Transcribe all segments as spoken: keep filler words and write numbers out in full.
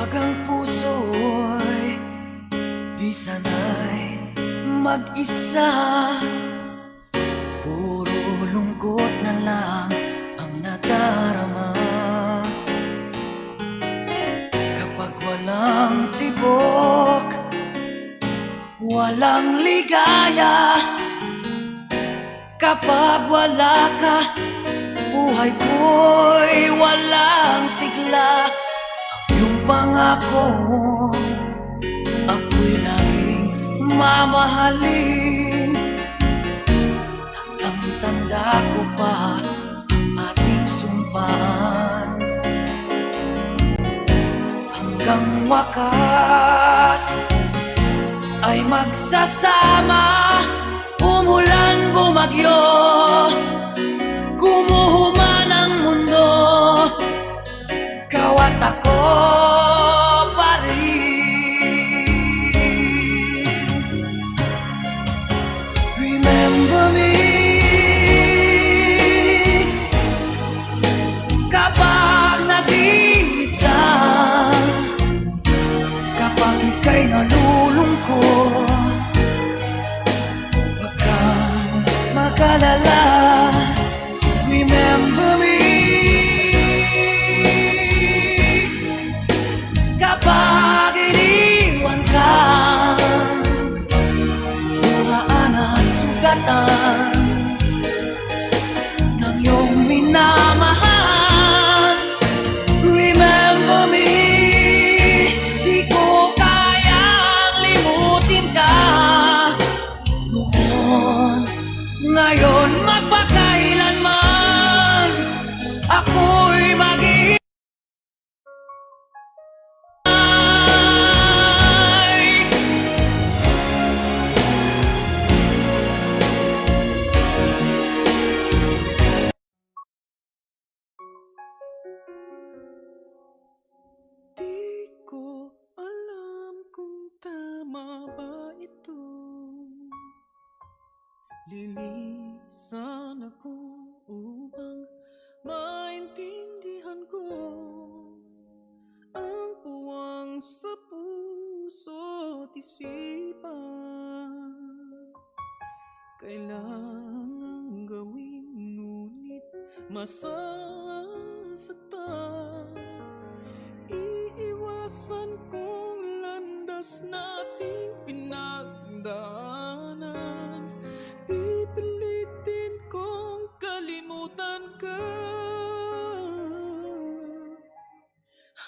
Kang puso'y di sanay mag-isa. Puro lungkot na lang ang nadarama. Kapag walang tibok, walang ligaya. Kapag wala ka, buhay ko'y walang sigla. Ang iyong pangako, ako'y laging mamahalin. Tandang-tanda ko pa ang ating sumpaan. Hanggang wakas ay magsasama. Umulan, bumagyo, gumuho man ang mundo, kawat ako pa rin. Remember me kapag nag-iisa, kapag ika'y nalulungkot. Huwag kang mag-alala. Remember me kapag iniwan ka. Buhaan at sugatan ng iyong minamahal. Remember me, di ko kayang limutin ka noon, ngayon, magpakailanman. Ako'y mag-iingay. Di ko alam kung tama ba ito. Linisan ako upang maintindihan ko ang puwang sa puso at isipan. Kailangang gawin, ngunit masasaktan. Iiwasan kong landas na ating pinagdaanan. Pipilitin kong kalimutan ka.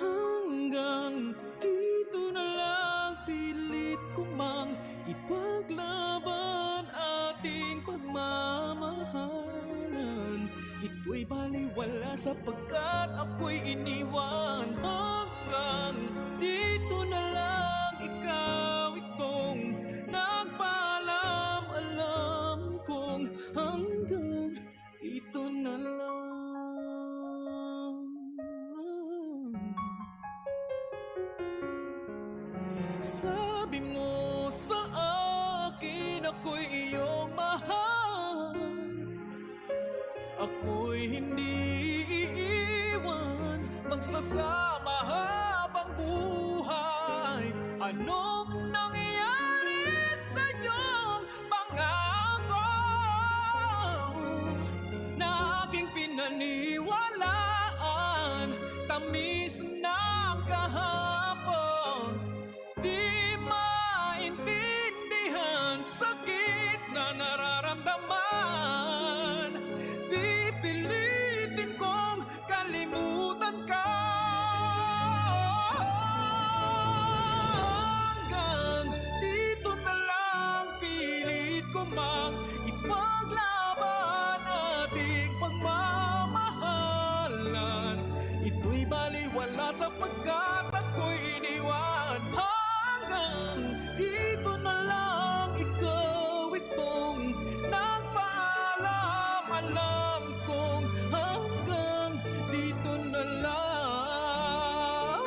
Hanggang dito na lang, pilit ko mang ipaglaban ating pagmamahalan. Ito'y baliwala sapagkat ako'y iniwan. Hanggang dito na lang, ikaw itong nagpaalam. Alam kong hanggang dito na lang. Sabi mo sa akin, ako'y iyong mahal. Ako'y hindi iiwan, magsasama habang buhay. Anong nangyari sa iyong pangako na aking pinaniwalaan? Tamis ng kahapon, di maintindihan, sakit na nararamdaman. Pipilitin kong kalimutan ka. Hanggang dito na lang, pilit ko mang ipaglaban ating pagmamahalan. Ito'y baliwala sapagkat ako'y iniwan. Hanggang dito na lang, ikaw itong nagpaalam. Alam kong hanggang dito na lang.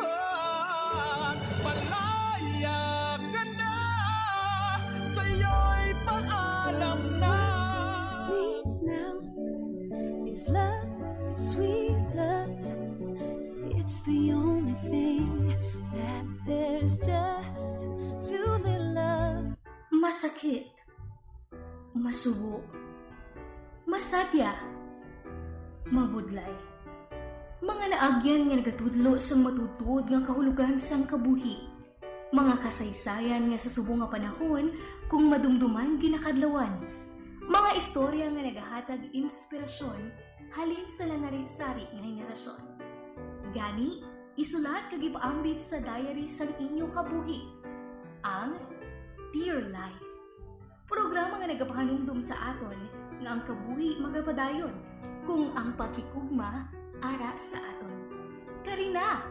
Palaya ka na, sa'yo'y paalam na. Needs now is love, sweet love. It's the only thing that It's just too little love. Masakit, masubo, masadya, mabudlay. Mga naagyan nga nagatudlo sang matuod-tuod nga kahulogan sang kabuhi. Mga kasaysayan nga sa subong nga panahon kung madumduman ginakadlawan. Mga istorya nga nagahatag inspirasyon halin sa lanari-sari nga henerasyon. Gani, isulat kag ipaambit sa diary sang inyo kabuhi ang Dear Life. Programa nga nagapahanumdom sa aton nga ang kabuhi magapadayon kung ang paghigugma ara sa aton. Kari na,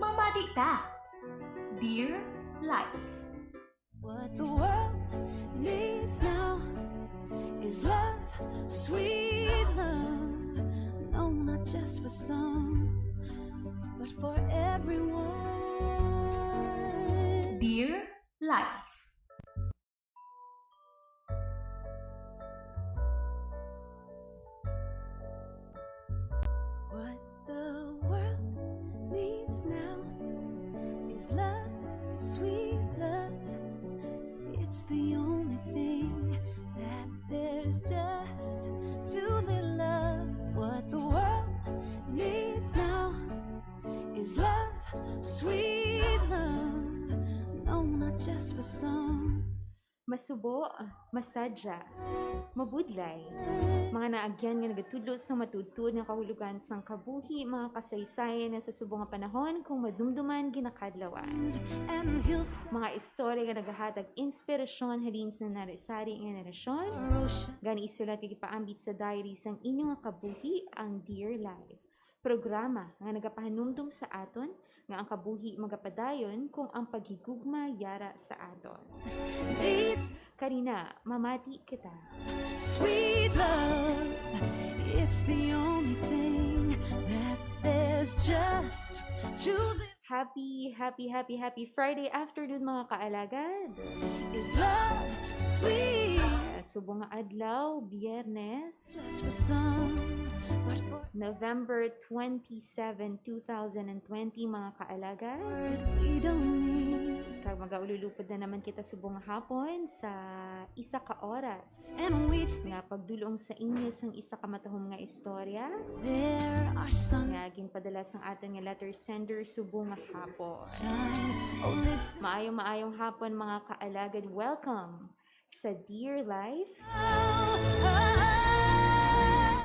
mamati ta! Dear Life. What the world needs now is love, sweet love. No, not just for some, but for everyone. Dear Life. What the world needs now is love, sweet love. It's the only thing that there's just too little love. What the world needs now is love, sweet love. No, not just for some. Masubo, masadya, mabudlay. Mga naagyan nga nagatudlo sa matuod-tuod nga kahulogan sang kabuhi, mga kasaysayan nga sa subong nga panahon kung madumduman ginakadlawan. Mga istorya nga nagahatag inspirasyon halin sa nanari-sari nga henerasyon. Gani isulat kag ipaambit sa diary sang inyo nga kabuhi ang Dear Life. Programa nga nagapahanumdom sa aton nga ang kabuhi magapadayon kung ang paghigugma yara sa aton. Kari na, mamati kita. Sweet love, it's the only thing that there's just too little. Happy, happy, happy, happy Friday afternoon, mga kaalagad. Is love sweet? Ah, subong nga adlaw, Biyernes, just for some, but for November twenty-seven, two thousand and twenty, mga kaalagad. Word we don't need. Kag magaululupod na naman kita subong nga hapon sa isa ka oras And wait for nga pagdulong sa inyo sang isa ka matahom nga istorya There are some nga ginpadala sang aton nga letter sender subong nga hapon. Shine. Oh, listen. Maayong, maayong hapon, mga kaalagad. Welcome sa Dear Life.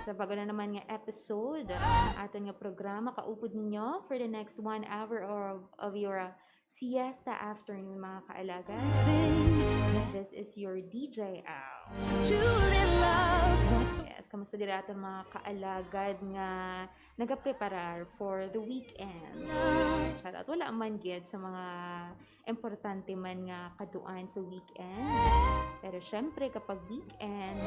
Sa bago na naman nga episode sa aton nga programa, kaupod ninyo for the next one hour or of your siesta afternoon, mga kaalagad. This is your D J Al. Too little love. Yes, kamusta diri aton mga kaalagad nga nagapreparar for the weekend? Shout out, wala man gid sa mga importante man nga kaduan sa weekend. Pero syempre, kapag weekend,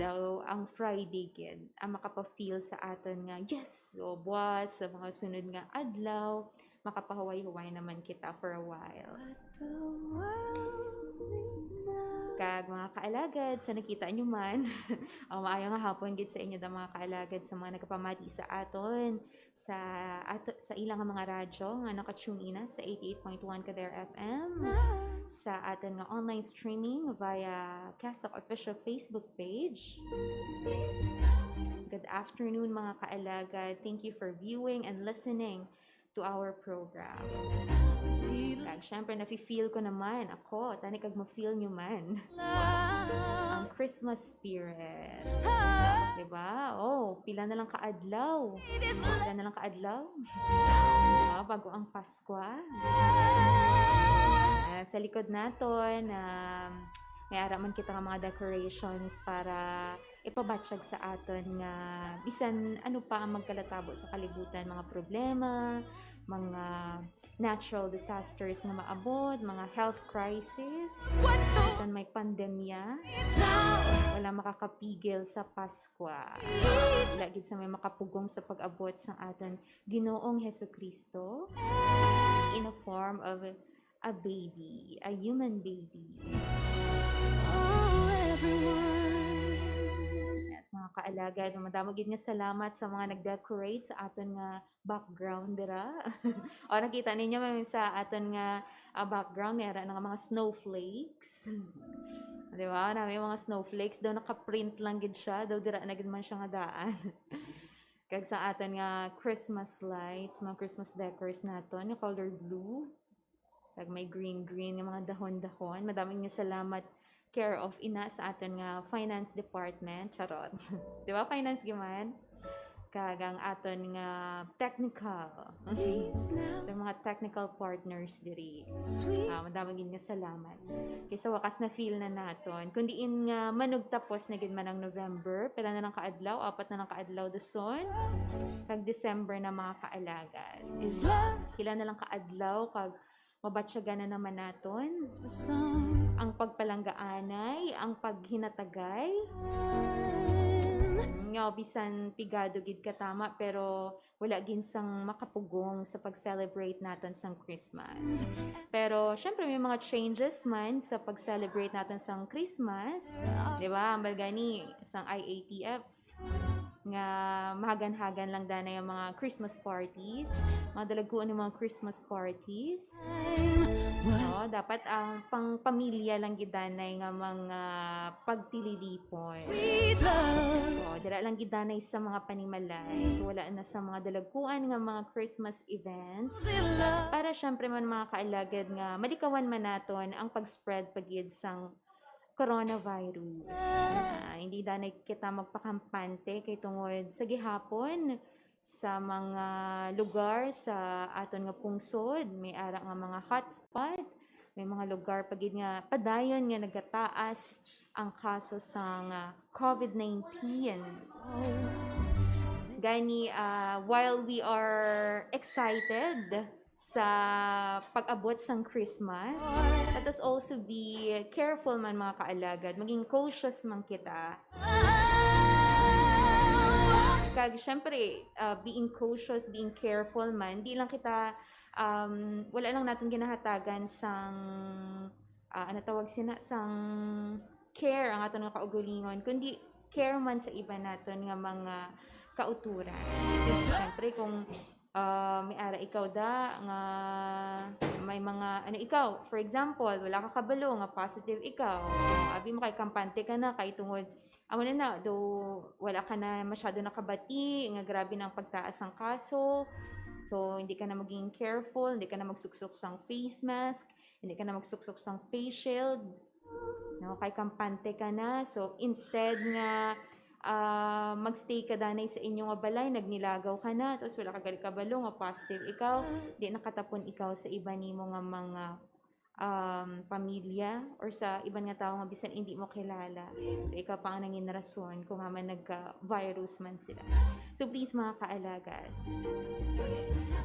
daw ang Friday gid ang makapa-feel sa aton nga, yes, so buwas sa mga sunod nga adlaw, makapahuway-huway naman kita for a while. Kag mga kaalagad, sa nakita nyo man, ang maayong hapon gid sa inyo, da, mga kaalagad, sa mga nagapamati sa aton sa ato, sa ilang mga radyo nga naka-tune in na sa eighty-eight point one Kader F M, sa aton nga online streaming via Cassock Official Facebook page. Good afternoon, mga kaalagad. Thank you for viewing and listening to our program. Kag syempre, nafe-feel ko naman ako, tani kag ma-feel nyo man ang Christmas spirit. Diba? Oh, pila na lang ka adlaw. Pila na lang ka adlaw. Ah, bago ang Pasko. Ah, sa likod naton, um, may ara man kita nga mga decorations para ipabatyag sa aton nga bisan ano pa ang magkalatabo sa kalibutan, mga problema, mga natural disasters nga maabot, mga health crisis, bisan may pandemya, wala makakapigil sa Paskwa. Wala gid sa may makapugong sa pag-abot sang aton Ginoong Hesukristo in a form of a baby, a human baby. Oh, everyone. mga kaalagad. Madamo gid nga salamat sa mga nag-decorate sa aton nga background dira. O, nakita ninyo, may sa aton nga, ah, background, may ara na nga mga snowflakes. Di ba? Na may mga snowflakes. Daw naka-print lang gid siya. Daw dira na gid man siya nga daan. Kag sa aton nga Christmas lights, mga Christmas decors naton, nga color blue. Kag may green-green nga mga dahon-dahon. Madaming nga salamat, care of ina sa aton nga finance department. Charot. Di ba, finance gyud man? Kag ang aton nga technical. Aton mga technical partners diri. Ah, madamo gid nga salamat. Kay sa wakas na-feel na naton. Kung diin nga manugtapos na gid man ang November, pila na lang ka adlaw, apat na lang ka adlaw dason. Kag December na, mga kaalagad. Pila na lang ka adlaw, kag mabatyagan na naman naton ang pagpalanggaanay, ang paghinatagay. Nga bisan pigado gid ka tama, pero wala gid sang makapugong sa pag-celebrate naton sang Christmas. Pero, syempre, may mga changes man sa pag-celebrate naton sang Christmas. Di ba? Ambal gani, sang I A T F, nga mahagan-hagan lang danay ang mga Christmas parties, mga dalagkuan nga mga Christmas parties. No, dapat ang pang-pamilya lang gid danay nga mga pagtililipon. O, dira lang gid danay sa mga panimalay. So, wala na sa mga dalagkuan nga mga Christmas events. Para, syempre man, mga kaalagad, nga malikawan man naton ang pag-spread pa gid sang coronavirus. Ah, hindi danay kita magpakampante kay tungod sa gihapon sa mga lugar sa aton nga pungsod, may ara nga mga hotspot, may mga lugar pa gid nga padayon nga nagataas ang kaso sang, ah, COVID nineteen. Gani, ah, while we are excited sa pag-abot sang Christmas, let us also be careful man, mga kaalagad. Maging cautious man kita. Kag, syempre, ah, being cautious, being careful man, di lang kita, um, wala lang naton ginahatagan sang, ah, ano tawag sina, sang care ang aton nga kaugalingon, kundi care man sa iban naton nga mga kautoran. Syempre, kung, ah, may ara ikaw da nga may mga, ano, ikaw, for example, wala ka kabalo nga positive ikaw. Abi mo kay kampante ka na kay tungod, amo na na, do wala ka na masyado nakabati nga grabe na ang pagtaas sang kaso. So, hindi ka na maging careful, hindi ka na magsuksok sang face mask, hindi ka na magsuksok sang face shield. No, kay kampante ka na. So, instead nga, ah, magstay ka danay sa inyo nga balay, nagnilagaw ka na, tapos wala ka gali kabalo nga positive ikaw, di nakatapon ikaw sa iba nimo nga mga, um, pamilya or sa iban nga tawo nga bisan hindi mo kilala. So, ikaw pa ang nangin rason kung nga man nagka-virus man sila. So, please, mga kaalagad,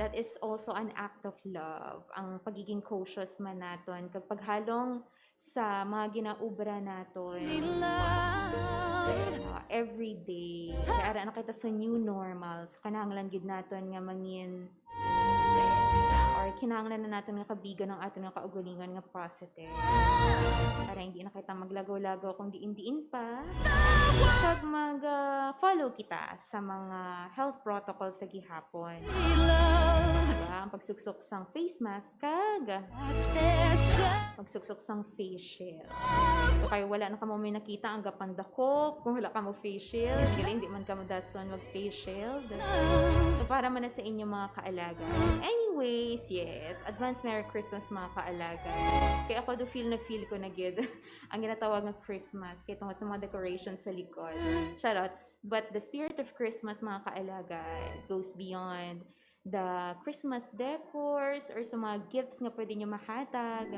that is also an act of love. Ang pagiging cautious man naton, kag paghalong sa mga ginaobra naton, uh, every day. Kay ara na kita sa new normal. So, kinahanglan gid naton nga mangin, or kinahanglan na naton nga kabigon ang aton nga kaugalingon nga positive. Para hindi na kita maglagaw-lagaw kung diin-diin pa. Kag mag, ah, follow kita sa mga health protocols sa gihapon. Diba? Ang pagsuksok sang face mask kag pagsuksok sang face shield. So, kay wala na kamo may nakita ang gapandakop kung wala kamo face shield. Kaya hindi man kamo dason mag face shield. So, para man na sa inyo, mga kaalaga. Anyways, yes, advance Merry Christmas, mga kaalaga. Kay ako do feel na feel ko na gid ang ginatawag nga Christmas kay tungod sa mga decorations sa likod. Charot. But the spirit of Christmas, mga kaalaga, goes beyond the Christmas decors or sa mga gifts nga pwede nyo mahatag.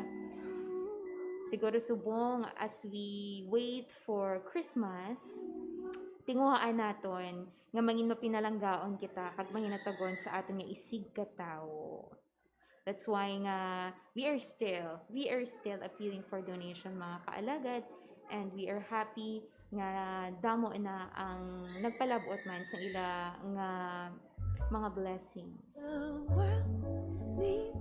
Siguro subong, as we wait for Christmas, tinguhaan naton nga mangin mapinalanggaon kita kag mahinatagon sa aton nga isigkatawo. That's why nga we are still, we are still appealing for donation, mga kaalagad, and we are happy nga damo na ang nagpalabot man sa ila nga mga blessings.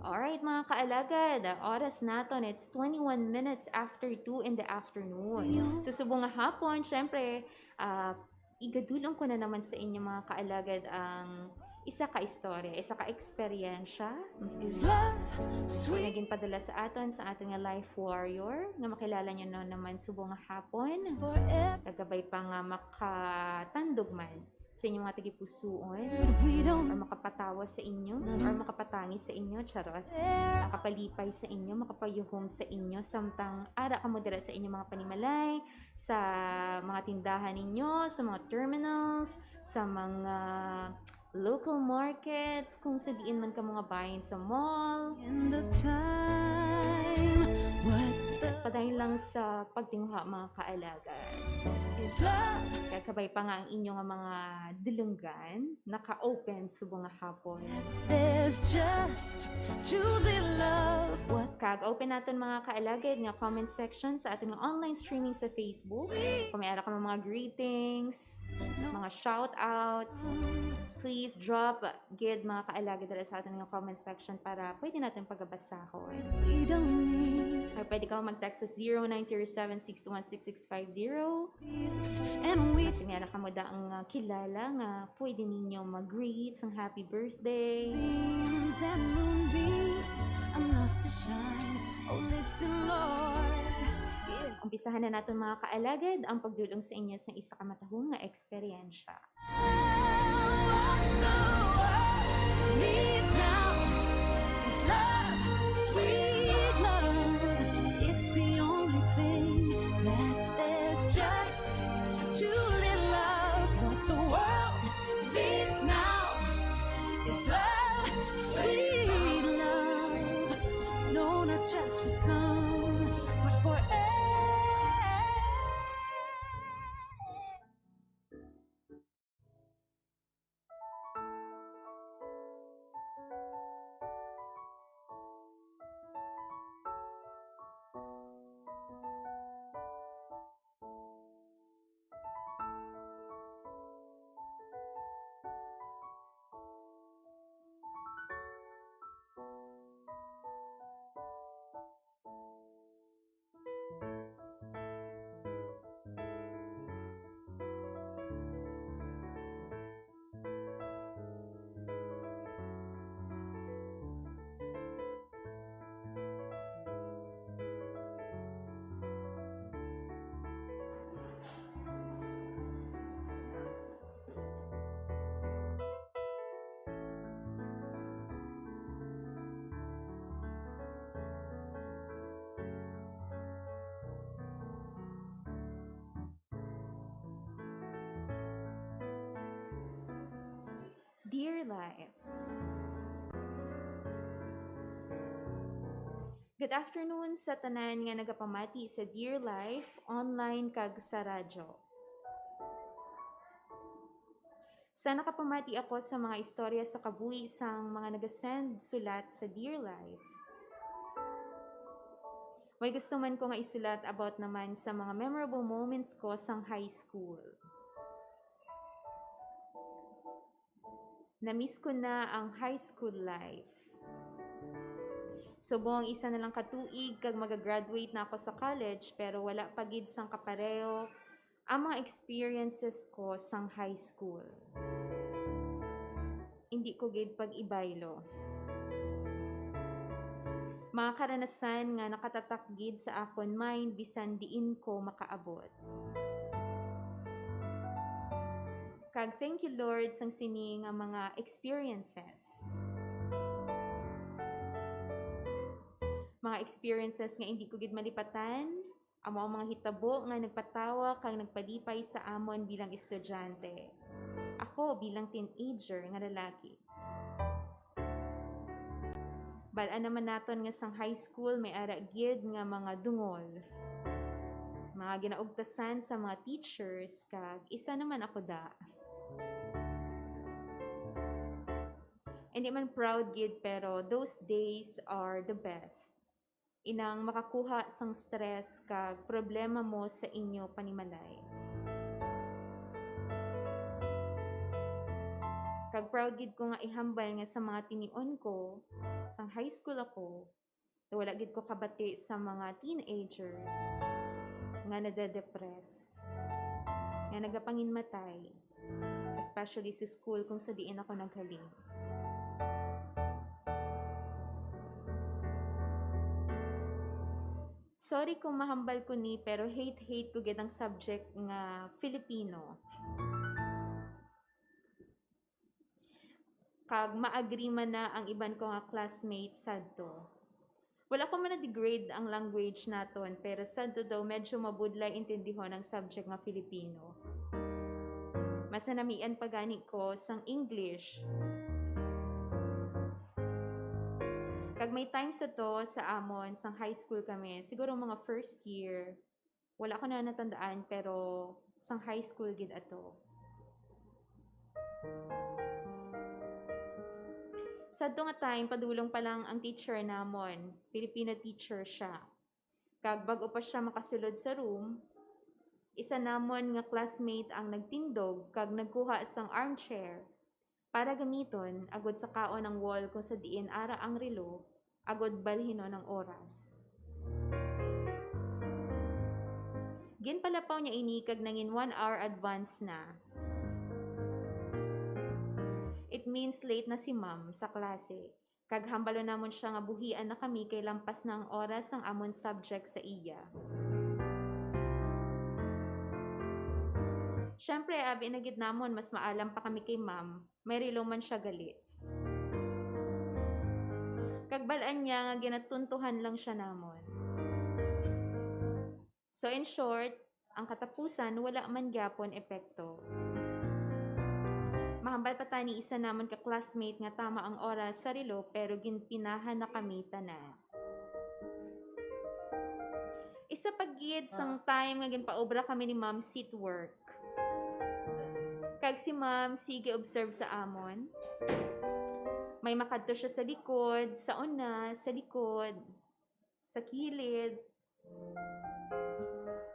Alright, mga kaalagad, ang oras naton, it's twenty-one minutes after two in the afternoon. So, subong nga hapon, syempre, ah, Igadulong ko na naman sa inyo, mga kaalagad, ang isa ka istorya, isa ka eksperyensya Is love nga sweet? Ginpadala sa aton sa aton nga life warrior nga makilala nyo na naman subong nga hapon. Forever. Kagabay pa nga makatandog man sa inyong mga tagipusuon, we don't or makapatawa sa inyo, or makapatangi sa inyo, charot. Makapalipay sa inyo, makapayuhom sa inyo, samtang ara kamo dira sa inyong mga panimalay, sa mga tindahan ninyo, sa mga terminals, sa mga local markets, kung sa diin man kamo nga bahin sa mall. End of time, what the Mas padayon lang sa pagtinguha, mga kaalagad. Is love. Kag kabay pa nga ang inyo nga mga dulunggan, naka-open subong nga hapon. There's just too little love. What Kag open naton, mga kaalagad, nga comment section sa aton nga online streaming sa Facebook. Kung may ara ka mga greetings, mga shoutouts, please drop gid, mga kaalagad, dala sa aton nga comment section para pwede natin pagabasahon. We don't need Or pwede ka mag-text sa zero nine zero seven six two one six six five zero. And we Kasi may ara ka mo da ang, ah, kilala nga pwede ninyo mag-greet sang happy birthday. Beams and moonbeams, enough to shine. Oh, listen, Lord. If Umpisahan na naton, mga kaalagad, ang pagdulong sa inyo sa isa ka matahom nga eksperyensya. What the world needs now is love, sweet love. It's the only thing that there's just too little of. What the world needs now is love, sweet love. No, not just for some, but for everyone. Dear Life. Good afternoon sa tanan nga nagapamati sa Dear Life, online kag sa radyo. Sa nakapamati ako sa mga istorya sa kabuhi sang mga nagasend sulat sa Dear Life. May gusto man ko nga isulat about naman sa mga memorable moments ko sang high school. Na-miss ko na ang high school life. Subong isa na lang ka tuig kag maga-graduate na ako sa college, pero wala pa gid sang kapareho ang mga experiences ko sang high school. Hindi ko gid pag-ibaylo. Mga karanasan nga nakatatak gid sa akon mind bisan diin ko makaabot. Kag thank you, Lord, sang sini nga mga experiences. Mga experiences nga hindi ko gid malipatan, amo ang mga hitabo nga nagpatawa kag nagpalipay sa amon bilang estudyante. Ako bilang teenager nga lalaki. Bal-an naman naton nga sang high school may ara gid nga mga dungol. Mga ginaugtasan sa mga teachers, kag isa naman ako da. Hindi man proud gid, pero those days are the best. Inang makakuha sang stress kag problema mo sa inyo panimalay. Kag proud gid ko nga ihambal nga sa mga tinion ko, sang high school ako, wala gid ko kabati sa mga teenagers nga nade-depress, nga nagapanginmatay, especially sa school kung sa diin ako naghalin. Sorry kung mahambal ko ni, pero hate-hate ko gid ang subject nga Filipino. Kag ma-agree man na ang iban ko nga classmates sadto. Wala ko man na-degrade ang language naton, pero sadto daw medyo mabudlay intindihon ang subject nga Filipino. Mas nanamian pa gani ko sang English. Kag may time sa to sa amon, sang high school kami, siguro mga first year, wala ko na natandaan, pero sang high school gid ato. Sadto nga time, padulong pa lang ang teacher namon. Filipino teacher siya. Kag bag-o pa siya makasulod sa room, isa namon nga classmate ang nagtindog kag nagkuha sang armchair para gamiton agud sakaon ang wall kung sa diin ara ang relo, agud balhinon ang oras. Ginpalapaw niya ini kag nangin one hour advance na. It means late na si ma'am sa klase. Kag hambalon namon siya nga buhian na kami kay lampas na ang oras sang amon subject sa iya. Siyempre, abi na gid namon mas maalam pa kami kay ma'am, may relo man siya gali. Kag bal-an niya nga ginatuntuhan lang siya namon. So, in short, ang katapusan wala man gyapon epekto. Mahambal pa tani isa namon ka classmate nga tama ang oras sa relo, pero ginpinahan na kami tanan. Isa pa gid sang time nga ginpaobra kami ni Ma'am seat work. Kag si Ma'am sige observe sa amon. May makadto siya sa likod, sa una, sa likod, sa kilid.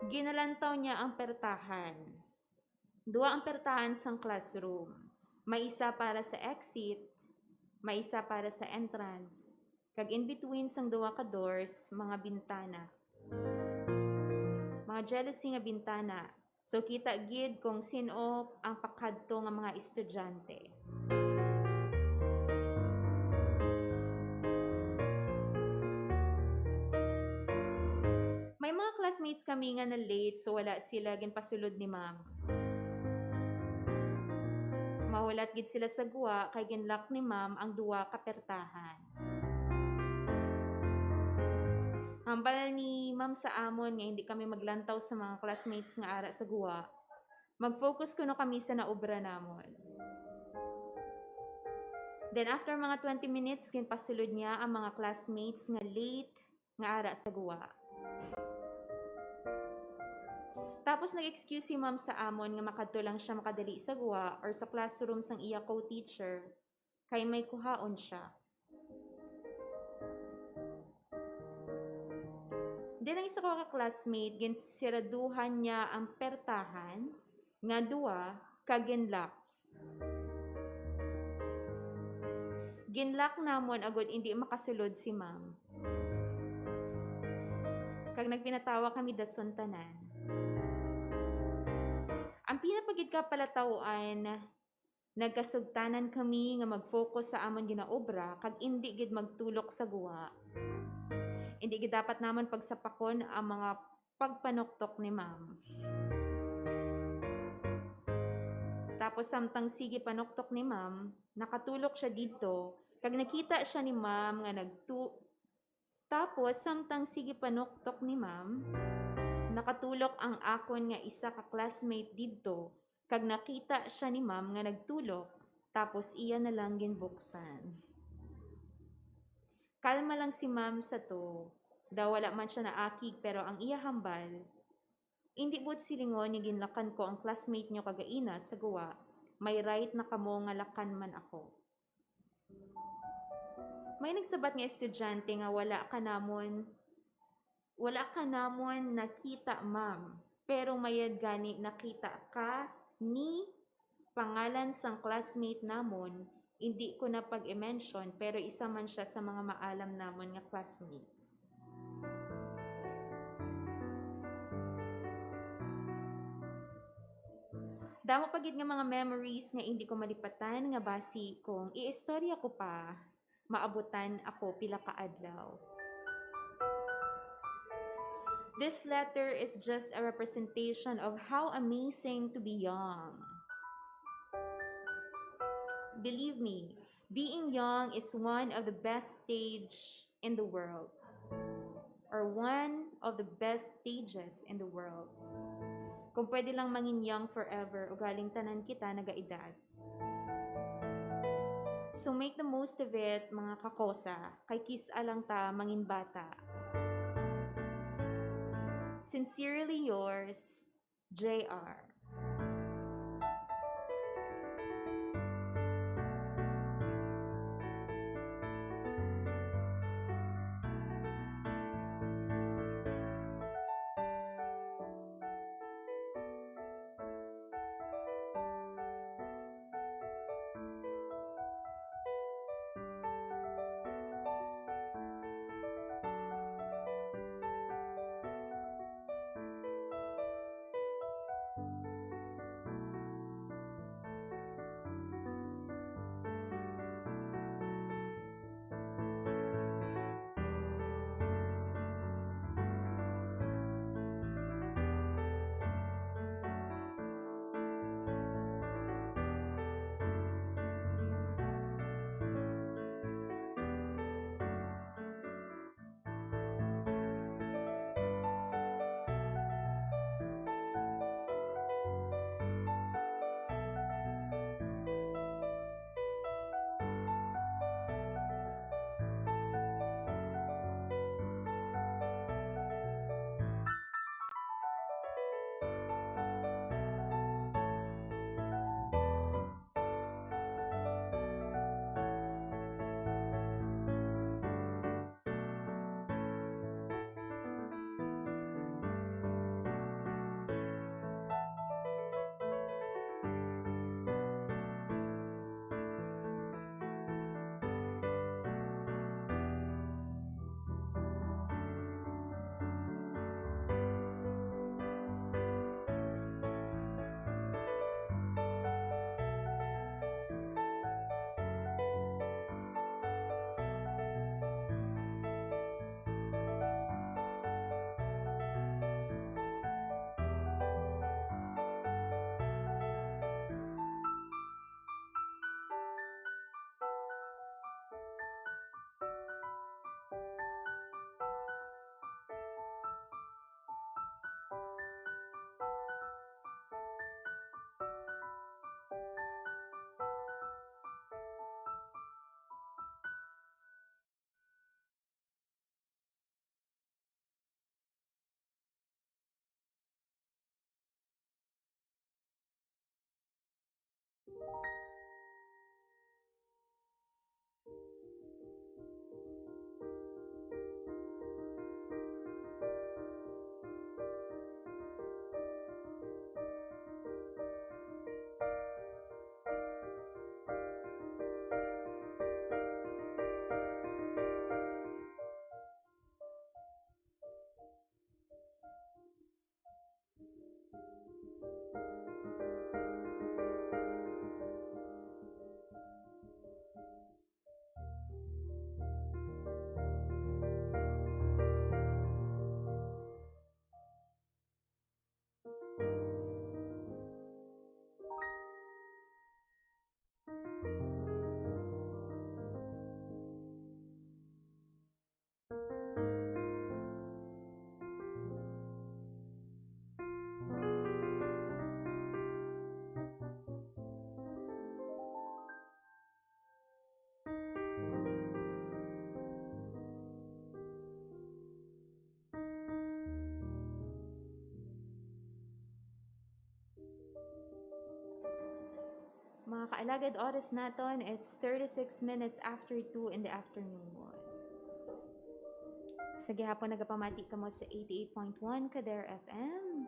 Ginalantaw niya ang pertahan. Duwa ang pertahan sang classroom. May isa para sa exit, may isa para sa entrance. Kag in between sang duwa ka doors, mga bintana. Mga jealousy nga bintana. So, kita gid kung sin-o ang pakadto nga mga estudyante. May mga classmates kami nga na-late, so wala sila ginpasulod ni ma'am. Mahulat gid sila sa gwa kay ginlock ni ma'am ang duwa ka pertahan. Hambal ni ma'am sa amon nga hindi kami maglantaw sa mga classmates nga ara sa gwa. Mag-focus kuno kami sa naobra namon. Then after mga twenty minutes, ginpasulod niya ang mga classmates nga late nga ara sa gwa. Tapos nag-excuse si ma'am sa amon nga makadto lang siya makadali sa gwa or sa classroom sang iya co-teacher kay may kuhaon siya. Then ang isa ko ka classmate, ginsiraduhan niya ang pertahan nga duwa kag ginlock. Ginlock namon agud indi makasulod si ma'am. Kag nagpinatawa kami dason tanan. Ang pinapagid ka palataw-an, nagkasugtanan kami nga mag-focus sa amon ginaobra kag indi gid magtulok sa guwa. Indi gid dapat namon pagsapakon ang mga pagpanuktok ni ma'am. Tapos samtang sige panuktok ni ma'am, nakatulok siya didto, kag nakita siya ni ma'am nga nagtu-, tapos samtang sige panuktok ni ma'am, nakatulok ang akon nga isa ka classmate didto, kag nakita siya ni ma'am nga nagtulok, tapos iya na lang ginbuksan. Kalma lang si ma'am sa to, daw wala man siya naakig, pero ang iya hambal, "Indi buot silingon nga ginlakan ko ang classmate nyo kagaina sa guwa, may right na kamo nga lakan man ako." May nagsabat nga estudyante nga wala ka namon, wala ka namon nakita, ma'am, pero mayad gani nakita ka ni pangalan sang classmate namon, indi ko na pag-i-mention, pero isa man siya sa mga maalam namon nga classmates. Damo pa gid nga mga memories nga hindi ko malipatan nga basi kung iistorya ko pa, maabutan ako pila ka adlaw. This letter is just a representation of how amazing to be young. Believe me, being young is one of the best stage in the world, or one of the best stages in the world. Kung pwede lang mangin young forever, ugaling tanan kita nagaedad. So make the most of it, mga kakosa, kay kis-a lang ta mangin bata. Sincerely yours, J R. Mga kaalagad, oras naton, it's thirty-six minutes after two in the afternoon. Sa gihapon, nagapamati kamo sa eighty-eight point one Kader F M.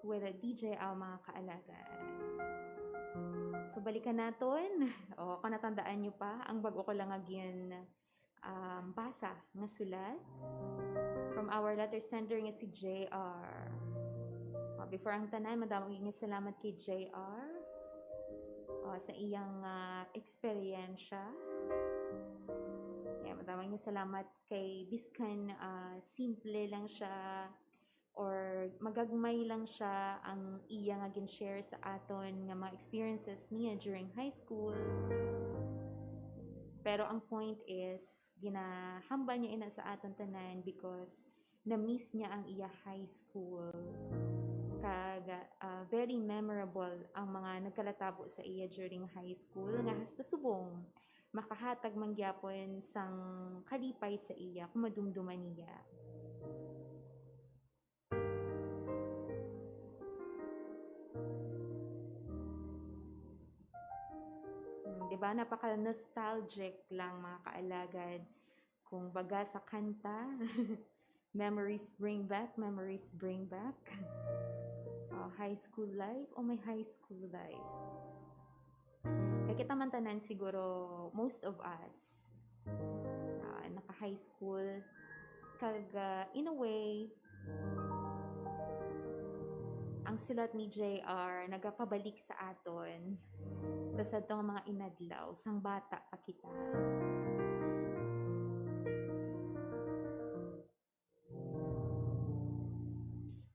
With a D J Al, mga kaalagad. So, balikan naton. O, kung natandaan nyo pa, ang bago ko lang nga gin, um, basa nga sulat. Our letter sender nga si J R. Ah, before ang tanan, madamo nga salamat kay J R, ah, sa iyang, ah, eksperyensya. Yeah, madamo nga salamat kay, biskan, ah, simple lang siya or magagmay lang siya ang iya nga gin-share sa aton nga mga experiences niya during high school. Pero ang point is, ginahambal niya ina sa aton tanan because na-miss niya ang iya high school. Kag, ah, very memorable ang mga nagkalatabo sa iya during high school, nga hasta subong makahatag man gyapon sang kalipay sa iya kung madumduman niya. Hmm, di ba? Napaka-nostalgic lang, mga kaalagad. Kung baga sa kanta, "Memories bring back, memories bring back." Ah, high school life, oh my high school life. Kay kita man tanan siguro, most of us, ah, naka-high school. Kag, ah, in a way, ang sulat ni J R nagapabalik sa aton sa sadto nga mga inadlaw, sang bata pa kita.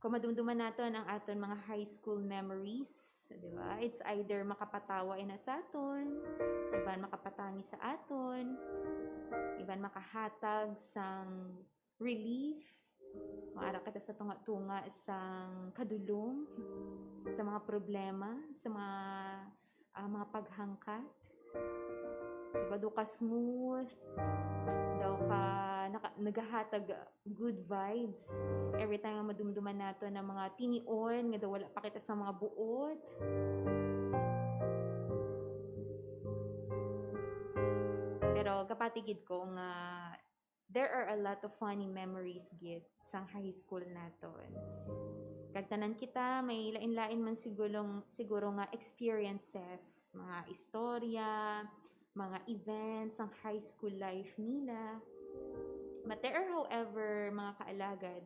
Kung madumduman naton ang aton mga high school memories, di ba? It's either makapatawa ina sa aton, iban makapatangi sa aton, iban makahatag sang relief, maara kita sa tunga-tunga sang kadulom, sa mga problema, sa mga, ah, mga paghangkat. Di ba, daw ka smooth, daw ka naka-, nagahatag good vibes. Every time nga madumduman nato ang mga tinion, nga daw wala pa kita sa mga buot. Pero kapati gid ko nga there are a lot of funny memories gid sang high school naton. Kag tanan kita may lain-lain man siguro, siguro nga experiences, mga istorya, mga events sang high school life nila. But there are, however, mga kaalagad,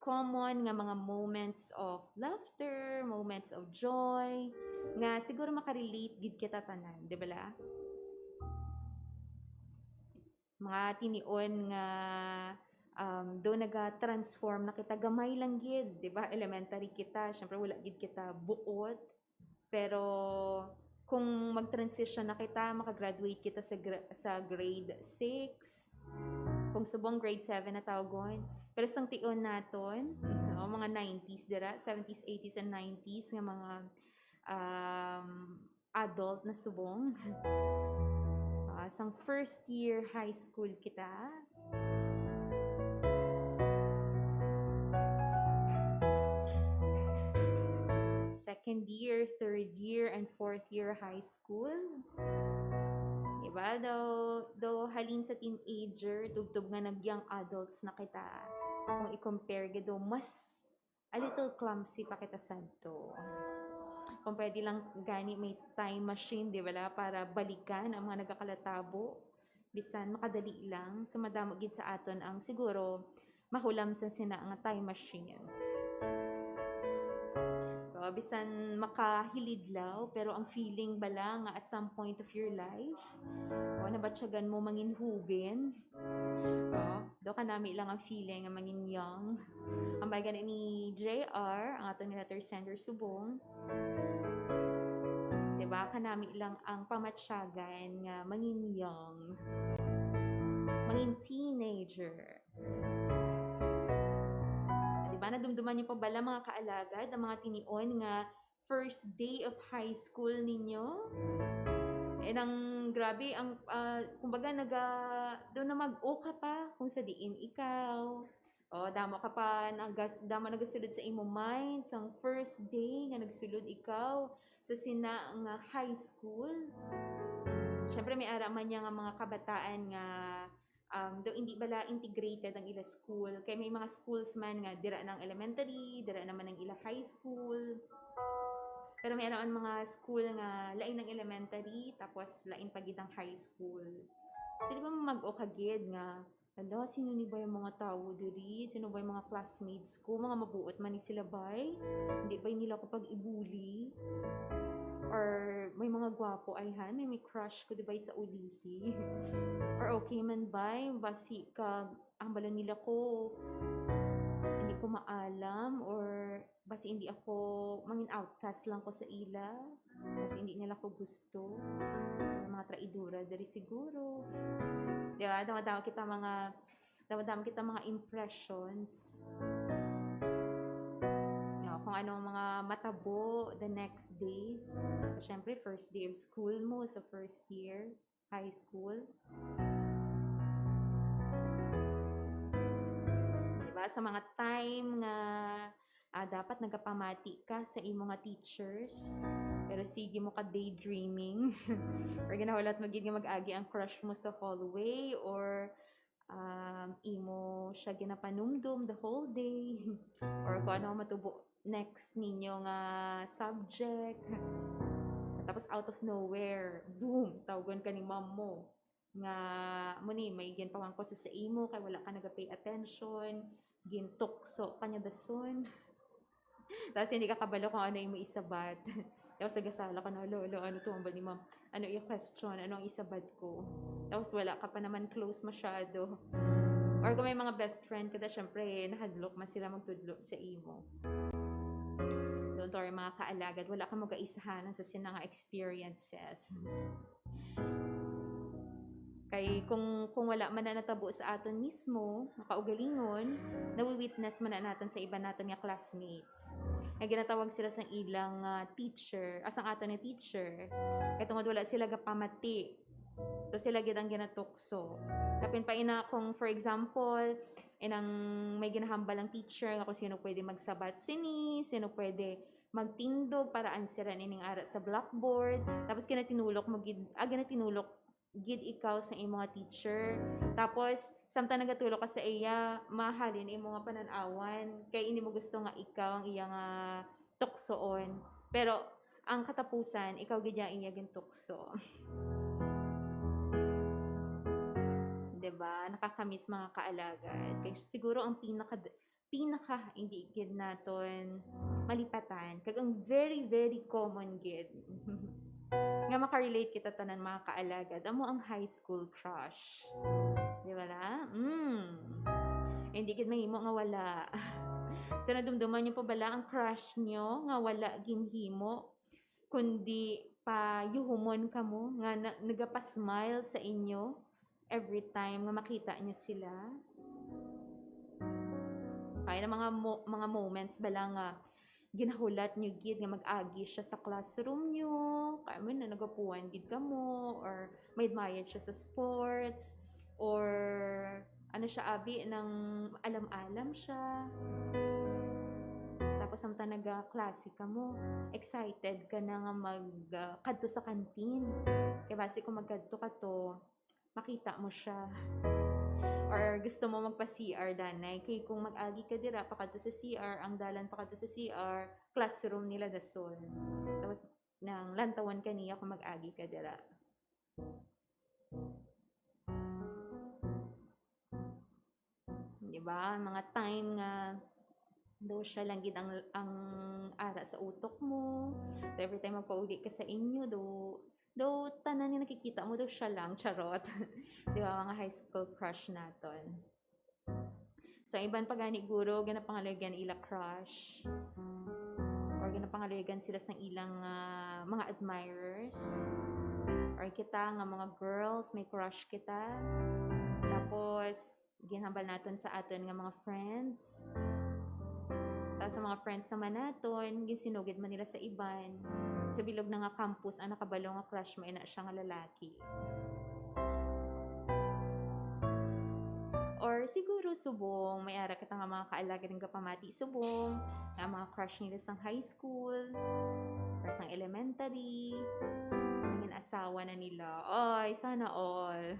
common nga mga moments of laughter, moments of joy, nga siguro makarelate gid kita tanan, di ba la? Mga tinion nga, um, do naga-transform na kita gamay lang gid, di ba? Elementary kita, syempre wala gid kita buot. Pero kung mag-transition na kita, makagraduate kita sa gra-, sa grade six. Kung subong, grade seven na tawgon. Pero sang tion naton, no, mga nineties dira, seventies, eighties, and nineties nga mga, um, adult na subong. Ah, sang first year high school kita. Second year, third year, and fourth year high school. Diba? Daw, daw halin sa teenager, tubtob nga nag-young adults na kita. Kung i-compare gid, daw mas a little clumsy pa kita sadto. Kung pwede lang gani may time machine, di ba la, para balikan ang mga nagakalatabo. Bisan makadali lang, sa madamo gid sa aton ang siguro mahulam sa sina nga time machine. So, bisan makahilidlaw, pero ang feeling bala nga at some point of your life, o, nabatyagan mo manginhubin, o, do kanami lang ang feeling nga mangin young. Ang bagan ni J R, ang aton letter sender subong, di ba, kanami lang ang pamatyagan nga mangin young, mangin teenager. Di ba, nadumduman niyo pa bala, mga kaalagad, ang mga tinion nga first day of high school ninyo? Eh, nang grabe, ang, ah, kumbaga, naga-, doon na mag-o ka pa kung sa diin ikaw. O, damo ka pa, nagas-, damo nagasulod sa imo mind, sang first day nga nagsulod ikaw sa sina nga high school. Siyempre, may ara man niya nga mga kabataan nga, um, do hindi bala integrated ang ila school. Kay may mga schools man nga dira na ang elementary, dira naman ang ila high school. Pero may ara man mga school nga lain ang elementary, tapos lain pa gid ang high school. So, di ba, mag-o ka gid nga Hala, sino ni bay ang mga tawo diri? Sino bay mga classmates ko? Mga mabuot man ni sila, bay? Hindi bay nila ako pag-ibuli? Or may mga gwapo ay han? May, may crush ko, di bay, sa ulihi? Or okay man, bay? Basi ka, ang bala nila ko, hindi ko maalam? Or basi hindi ako, mangin outcast lang ko sa ila? Basi hindi nila ko gusto? Mga traidora diri siguro. Di ba? Damo-damo kita mga, damo-damo kita mga impressions. No, kung anong mga matabo the next days. Siyempre, first day of school mo sa first year, high school. Di ba? Sa mga time nga, ah, dapat nagapamati ka sa imo nga teachers, pero sige mo ka daydreaming. Or ginahulat mo gid nga mag-agi ang crush mo sa hallway, or, um, imo siya ginapanumdum the whole day. Or kung ano ang matubo next ninyo nga subject. Tapos out of nowhere, boom, tawgon ka ni ma'am mo nga, mo ni, may ginpamangkot sa, sa imo kay wala ka naga-pay attention, gintukso ka niya dason. Tapos hindi ka kabalo kung ano imo isabat. Tapos nagasala ka na, "Hala, hala, ano to, ang bali, ma'am? Ano i-question? Ano ang isabat ko?" Tapos wala ka pa naman close masyado. Or kung may mga best friend ka, da, syempre, nahadlok man sila magtudlo sa imo. Don't worry, mga kaalagad, wala ka magaisahan sa sina nga experiences. Kay kung, kung wala man na natabo sa aton mismo, makaugalingon, nawi-witness man na naton sa iban naton nga classmates. Nga ginatawag sila sang ilang, ah, teacher, ah, sang aton nga teacher. Kay tungod wala sila gapamati. So, sila gid ang ginatukso. Kapin pa ina, kung for example, inang may ginahambal ang teacher nga kung sino pwede magsabat sini, sino pwede magtindog para answeran ining ara sa blackboard. Tapos ginatinulok mo gid, ah, ginatinulok gid ikaw sa imo nga teacher. Tapos, samtang nagatulok ka sa iya, mahalin imo nga panan-awan. Kay hindi mo gusto nga ikaw ang iya nga tuksoon. Pero, ang katapusan, ikaw gid ang iya gintukso. Diba? Nakakamiss, mga kaalagad. Kay siguro ang pinaka, pinaka hindi gid naton malipatan, kag ang very, very common gid nga makarelate kita tanan, mga kaalagad, amo ang high school crush. Di ba la? Mm. Hindi gid mahimo nga wala. So, nadumduman niyo pa bala ang crush niyo nga wala ginhimo, kundi payuhumon kamo nga na, nagapasmile sa inyo every time nga makita niyo sila? Kaya na mga mo-, mga moments bala nga ginahulat niyo gid nga mag-agi siya sa classroom niyo, kaya mo na nagapuan gid kamo, or may admired siya sa sports, or ano siya, abi, nang alam-alam siya. Tapos samtang nagaklase kamo, excited ka na nga mag, ah, kadto sa kantin. Kay basi kung magkadto ka to, makita mo siya. Or gusto mo magpa-C R, danay. Kay kung mag-agi ka dira, pakadto sa C R, ang dalan pakadto sa C R, classroom nila dason. Tapos, nang lantawan ka niya kung mag-agi ka dira. Di ba? Mga time nga daw siya lang gid ang, ang ara sa utok mo. So, every time magpauli ka sa inyo, daw, daw tanan nga nakikita mo, daw siya lang. Charot. Di ba, mga high school crush naton? So, iban pa gani, guro, ginapangalugan ila crush. Or ginapangalugan sila sang ilang, ah, mga admirers. Or kita nga mga girls, may crush kita. Tapos, ginhambal naton sa aton nga mga friends. Tapos sa mga friends naman naton, ginsinugid man nila sa iban. Sa bilog na nga campus, ang nakabalo nga crush mo, ina siya nga lalaki. Or siguro subong, may ara kita nga mga kaalagad nga gapamati subong, nga mga crush nila sang high school, or sang elementary, naging asawa na nila. Ay, sana all.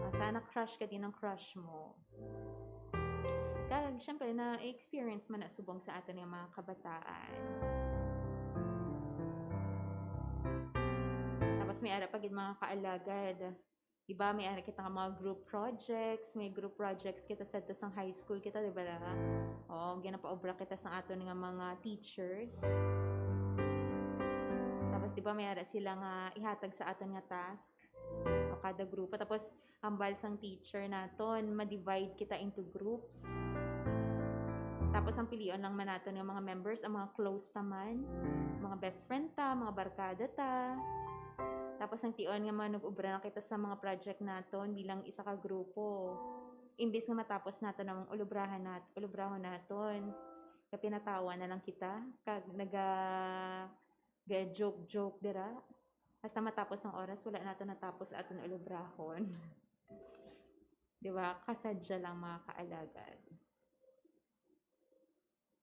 Ah, sana crush ka din ng crush mo. Kag, syempre, na-experience man na subong sa aton nga mga kabataan. Tapos may ara pa gid mga kaalagad. Di ba, may ara kita nga mga group projects, may group projects kita sa to sang high school kita, di ba, la? Oo, ginapaobra kita sa aton nga mga teachers. Tapos, di ba, may ara sila nga ihatag sa aton nga task o kada grupo. Tapos, hambal sang teacher naton, ma-divide kita into groups. Tapos, ang pilion lang man naton nga mga members, ang mga close ta man, mga best friend ta, mga barkada ta. Tapos, ang tion nga manug-obra na kita sa mga project naton bilang isa ka grupo. Imbis nga matapos naton ang ulubrahan nat-, ulubrahon naton, kay pinatawa na lang kita, kag naga-, ga-joke-joke dira. Hasta matapos ang oras, wala naton natapos aton ulubrahon. Di ba? Kasadya lang, mga kaalagad.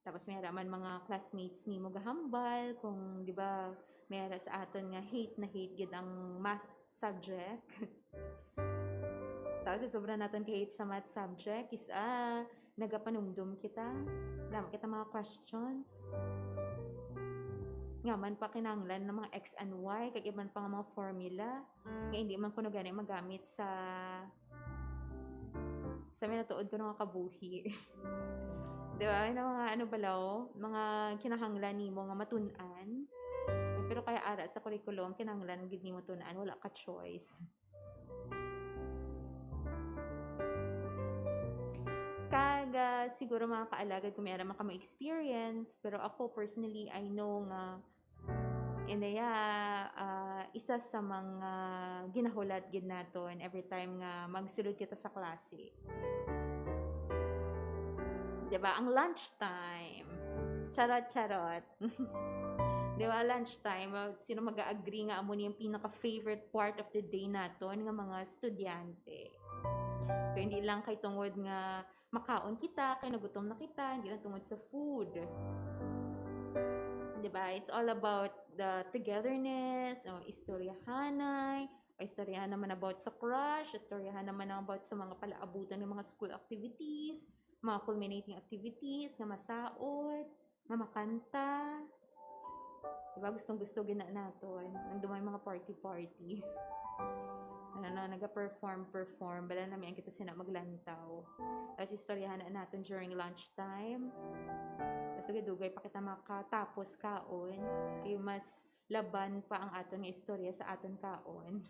Tapos may ara man mga classmates nimo gahambal kung, di ba, may ara sa aton nga hate na hate gid ang math subject. Tapos sa sobra naton ka-hate sa math subject, is, ah, nagapanumdum kita. Damo kita mga questions. Nga man pa kinahanglan ng mga X and Y, kag iban pa nga mga formula, nga hindi man kuno gani magamit sa, sa may natuod ko nga kabuhi. Di ba? May mga ano balaw, mga kinahanglan nimo nga matun-an. Pero kaya ara sa curriculum, kinahanglan gid nimo tun-an, wala ka choice. Kag, ah, siguro mga kaalagad, kung may ara man kamo experience, pero ako personally, I know nga Inday, ah, isa sa mga ginahulat gid naton every time nga magsulod kita sa klase. Di ba? Ang lunch time. Charot, charot. Di ba? Lunch time. Uh, sino mag-agree nga amo ni yung pinaka-favorite part of the day naton nga mga estudyante? So, hindi lang kay tungod nga makaon kita, kay nagutom na kita, hindi lang tungod sa food. Di ba? It's all about the togetherness, o istoryahanay, o istoryahan naman about sa crush, istoryahan naman about sa mga palaabutan ng mga school activities, mga culminating activities nga masaot, nga makanta. Di ba? Gustong-gusto gina naton. Nang dumay mga party-party. Ano na, naga-perform, perform. Bala na, may kita sina maglantaw. Tapos istoryahan na naton during lunch time. Tapos dugay-dugay pa kita makatapos kaon. Kay mas laban pa ang aton nga istorya sa aton kaon.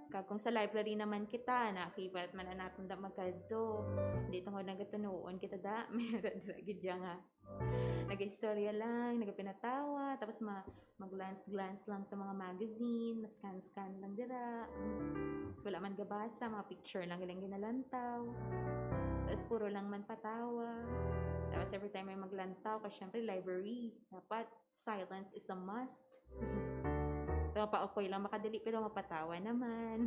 Kag kung sa library naman kita, na favorite man ang naton da magkadto. Hindi tungod nagatunuon kita da, meron dira gid ya nga nag-istorya lang, nagapinatawa, tapos ma-, mag-glance-glance lang sa mga magazine, ma-scan-scan lang dira. Tapos wala man gabasa, mga picture lang ilang ginalantaw. Tapos puro lang man patawa. Tapos every time may maglantaw, kasi syempre library, dapat silence is a must. Pero paukoy lang makadali, pero mapatawa naman.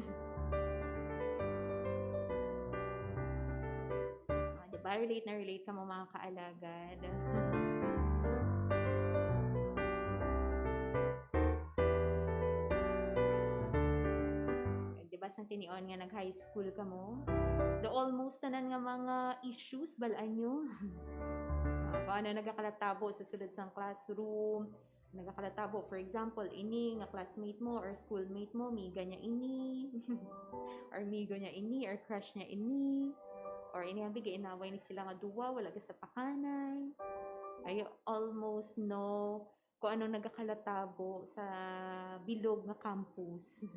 Ah, di ba? Relate na relate ka mo, mga kaalagad. Di ba, sang tinion nga nag-high school ka mo? The almost tanan nga mga issues, bal-an nyo. Ah, kung ano nagakalatabo sa sulod sang classroom, nagakalatabo, for example, ini nga classmate mo or schoolmate mo, miga niya ini, or migo niya ini, or crush niya ini, or ini ang bigay inaway ni sila nga duwa, wala ka sa pakanay. Ay, almost no kung anong nagakalatabo sa bilog nga campus.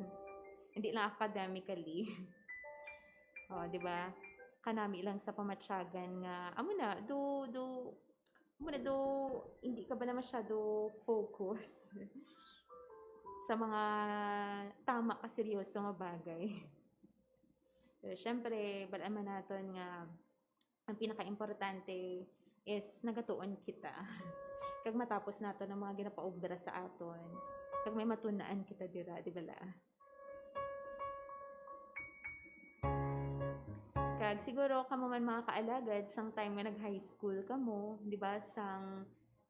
Hindi lang academically. O, di ba? Kanami lang sa pamatyagan nga, amo na, do, do, amo na, do, hindi ka ba na masyado focus sa mga tama ka seryoso nga bagay? Pero syempre, bal-an man naton nga ang pinakaimportante is nagatuon kita. Kag matapos naton ang mga ginapaubra sa aton. Kag may matunaan kita dira, di ba la? Kag siguro kamo man mga kaalagad, sang time nga nag-high school kamo, di ba, sang,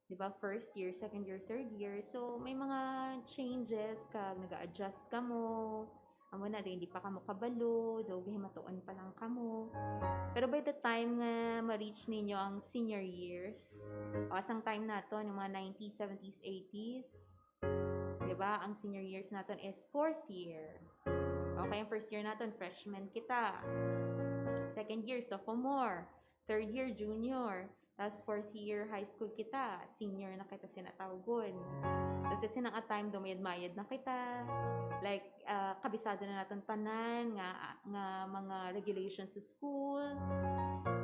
di ba, first year, second year, third year. So, may mga changes kag nag-a-adjust kamo. Amo na, di, hindi pa kamo kabalo, do gihimatuon pa lang kamo. Pero by the time nga ma-reach ninyo ang senior years, o sang time naton, yung mga nineties, seventies, eighties, di Diba? Ang senior years naton is fourth year. Okay, ang first year naton, freshman kita. Second year, sophomore. Third year, junior. Tapos fourth year, high school kita. Senior na kita, sinatawgon. Tapos sa sinang time, dumayad-mayad na kita. Like, ah, kabisado na naton tanan nga, nga mga regulations sa school.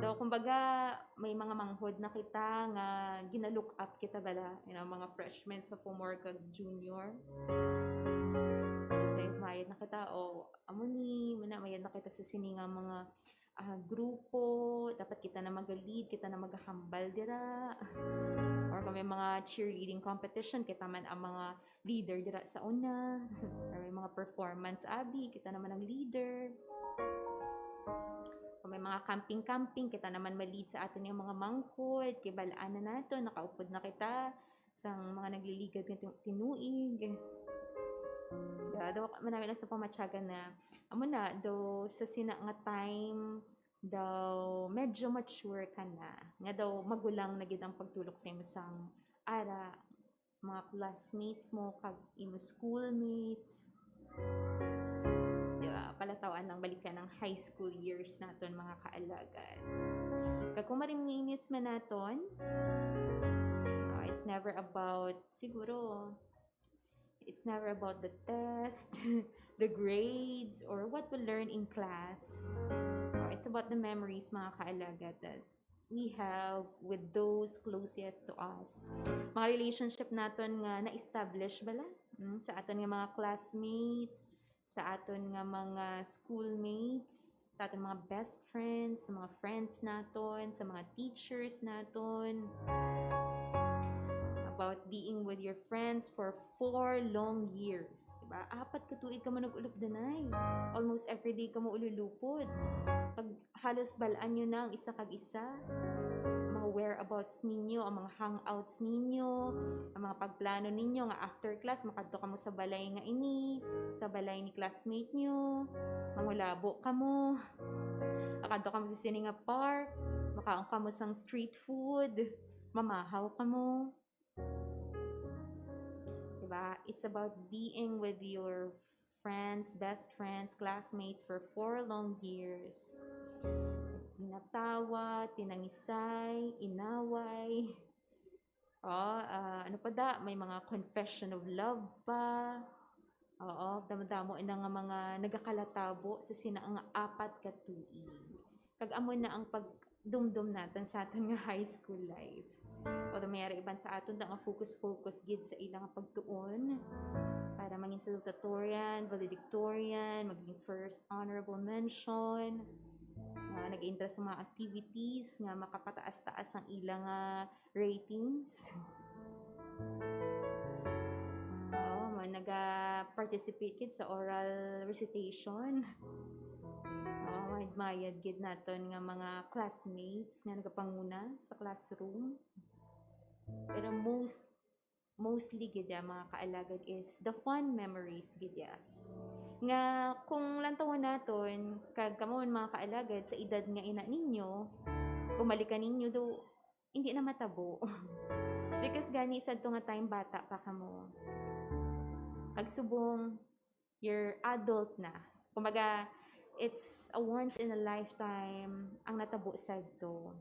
Daw, kumbaga, may mga manghod na kita nga gina-look up kita bala, you know, mga freshmen, sophomore, kag junior. Kasi mayad na kita, o amo ni, muna, mayad na kita sa sini nga mga, ah, grupo, dapat kita na mag-lead, kita na maghambal dira. Or kung may mga cheerleading competition, kita man ang mga leader dira sa una. Or may mga performance, abi, kita naman ang leader. Kung may mga camping-camping, kita naman ma-lead sa aton yung mga manghod, kay balaan na nato, nakaupod na kita sa mga nagliligad nga tin-, tinuig. Diba? Daw, manami lang sa pamatyagan na, amo na, daw, sa sina nga time, daw, medyo mature ka na. Nga daw, magulang na gid ang pagtulok sa imo sang ara, mga classmates mo, kag imo schoolmates. Diba? Palataw-an lang balikan ang high school years naton, mga kaalagad. Kag kung mariminis man naton, ah, it's never about, siguro, it's never about the test, the grades, or what we learn in class. Ah, it's about the memories, mga kaalagad, that we have with those closest to us. Mga relationship naton nga na-establish bala, mm, sa aton nga mga classmates, sa aton nga mga schoolmates, sa aton mga best friends, sa mga friends naton, sa mga teachers naton. About being with your friends for four long years. Diba? Apat ka tuig kamo nag-ulupdanay. Almost every day kamo ululupod. Kag halos balaan nyo na ang isa kag isa. Mga whereabouts ninyo, ang mga hangouts ninyo, ang mga pagplano ninyo nga after class, makadto kamo sa balay nga ini, sa balay ni classmate nyo, mangulabo kamo, makadto kamo sa sini nga park, makaon kamo sang street food, mamahaw kamo. Diba? It's about being with your friends, best friends, classmates for four long years. Tinatawa, tinangisay, inaway. Oh, ah, ano pa da? May mga confession of love pa. Oo, damo-damo na nga mga nagakalatabo sa sina nga apat ka tuig. Kag amo na ang pagdumdom naton sa aton nga high school life. Although may ara iban sa aton da nga focus-focus gid sa ilang pagtuon para mangin salutatorian, valedictorian, maging first honorable mention, ah, nag-interest sa mga activities nga makapataas-taas ang ilang, ah, ratings. Oo, ma-, naga-participate gid sa oral recitation. Oo, mayad-mayad gid naton nga mga classmates nga nagapanguna sa classroom. Pero most, mostly gid, ah, mga kaalagad, is the fun memories gid, ah. Nga kung lantawon naton, kag kamo man, mga kaalagad, sa edad nga ina ninyo, kung balikan ninyo, do, hindi na matabo. Because gani, sadto nga time, bata pa kamo. Kag subong, you're adult na. Kumbaga, it's a once in a lifetime ang natabo sadto